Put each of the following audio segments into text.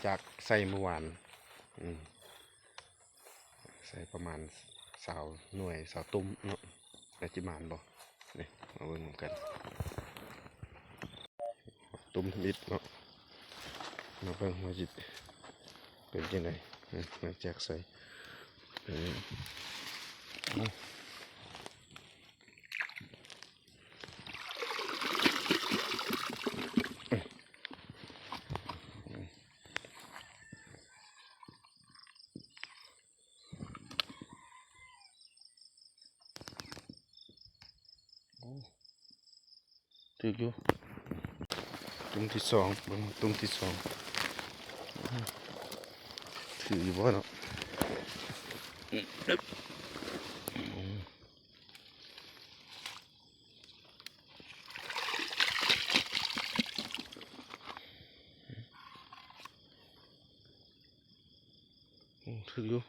ຈາກໃສ່ມື້ວານ ອືມ ໃສ່ປະມານຊາວໜ່ວຍ ຊາວຕຸ້ມເນາະ ແລ້ວຊິໝານບໍ່? ນີ້ ມາເບິ່ງນຳກັນ ຕຸ້ມທຳອິດເນາະ ມາເບິ່ງວ່າຊິເປັນຈັ່ງໃດ ນີ້ ມາແຈກໃສ່ ເອີ ເອົາ. ໂອ້ ຖືກຢູ່ ຕຸ້ມທີສອງ ເບິ່ງຕຸ້ມທີສອງ ຖືກຢູ່ບໍ່ເນາະ? ໂອ້ ຖືກຢູ່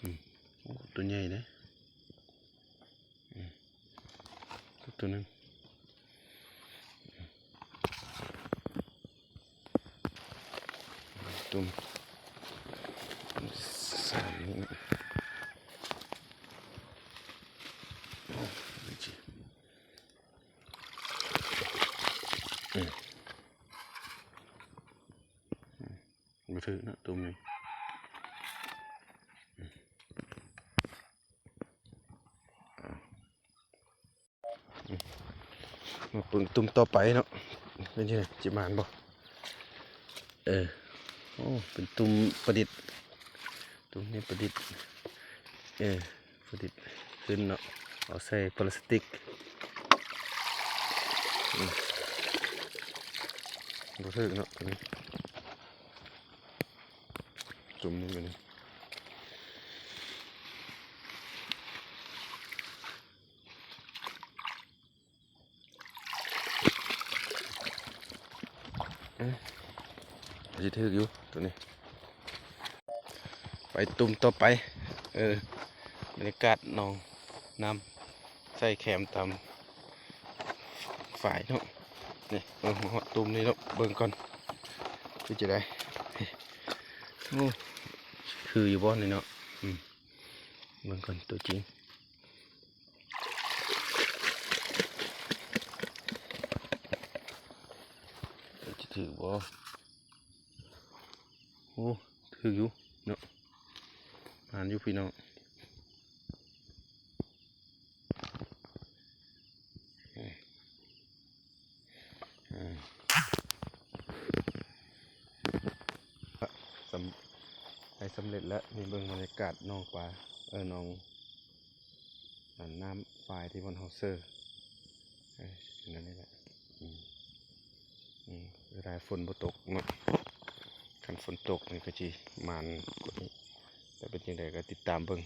ອືມ ໂອ້ ຕົວໃຫຍ່ເດ້ ອືມ ຕົວໜຶ່ງ ຕຸ້ມ ສາມນີ້ ອືມ ບໍ່ຖືກເນາະ ຕຸ້ມນີ້ ມາເບິ່ງຕຸ້ມຕໍ່ໄປເນາະ ເປັນຈັ່ງໃດ ຊິໝານບໍ່? ເອີ ໂອ້ ເປັນຕຸ້ມປະດິດ ຕຸ້ມນີ້ປະດິດ ເອີ ປະດິດຂຶ້ນເນາະ ເອົາໃສ່ພລາສຕິກ ອືມ ບໍ່ຖືກເນາະ ຕົວນີ້ ຕຸ້ມນີ້ ເອີ ຊິຖືກຢູ່ຕົວນີ້ ໄປຕຸ້ມຕໍ່ໄປ ເອີ ບັນຍາກາດໜອງນ້ຳ ໃສ່ແຄມຕາມຝາຍເນາະ ນີ້ ເອີ ມາຮອດຕຸ້ມນີ້ເນາະ ເບິ່ງກ່ອນ ຄືຈະໄດ້ ໂອ້ ຄືຢູ່ບໍ່ນີ້ເນາະ ອືມ ເບິ່ງກ່ອນຕົວຈິງ ຈະຖືກບໍ່? ໂອ້ ຖືກຢູ່ເນາະ ໝານຢູ່ພີ່ນ້ອງ ເອີ ເອີ ສຳ ໄດ້ສຳເລັດແລ້ວ ນີ້ເບິ່ງບັນຍາກາດໜອງປາ ເອີ ໜອງ ອັນນ້ຳຝາຍທີ່ບ່ອນເຮົາເຊີ ເອີ ນັ້ນນີ້ແຫຼະ ອືມ ອືມ ເສຍດາຍຝົນບໍ່ຕົກເນາະ ຄັນຝົນຕົກນີ້ກໍຊິໝານກວ່ານີ້ ແຕ່ເປັນຈັ່ງໃດກໍຕິດຕາມເບິ່ງ.